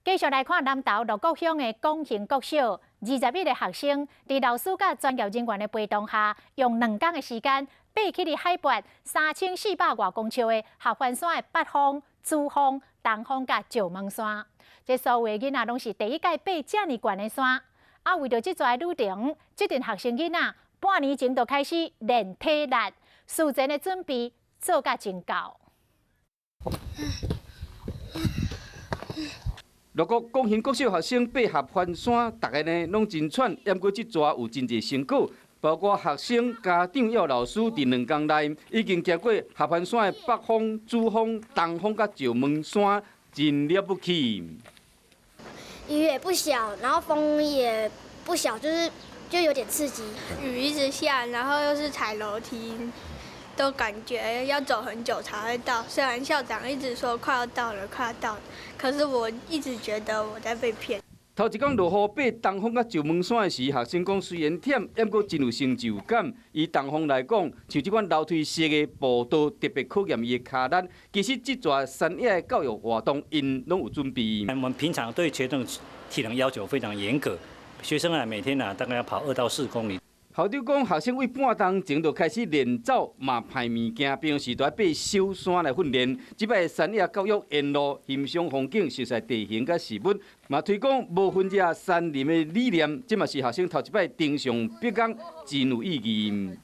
繼續來看南投鹿谷鄉的廣興國小，21個學生佇老師佮專業人員的陪同下，用2工的時間，爬起佇海拔3400外公尺的合歡山的北峰、主峰、東峰佮石門山。這所有的囡仔攏是第一擺爬遮爾懸的山。啊，為著這逝旅程，這陣學生囡仔半年前就開始練體力，事前的準備做甲真夠。鹿谷廣興國小學生爬合歡山，逐个呢攏真喘，毋過這逝有真濟成果，包括學生、家長抑老師，佇2工內已經行過合歡山的北峰、主峰、東峰佮石門山，真了不起。雨也不小，然後風也不小，就是就有點刺激。雨一直下，然後又是踩樓梯，都感覺要走很久才會到。雖然校長一直說快要到了，快要到了，可是我一直覺得我在被騙。頭一工落雨爬東峰佮石門山的時，學生講雖然忝，毋過真有成就感。以東峰來講，像這款樓梯式的步道，特別考驗伊的跤力。其實這逝山野的教育活動，𪜶攏有準備。我們平常對學生體能要求非常嚴格，學生啊每天啊大概要跑2到4公里。校長講，學生為半冬前就開始練走，嘛歹物件，平時都愛爬小山來訓練。這擺山野教育沿路欣賞風景、熟悉地形佮食物，嘛推廣無分野山林的理念。這嘛是學生頭一擺登上北崗，真有意義。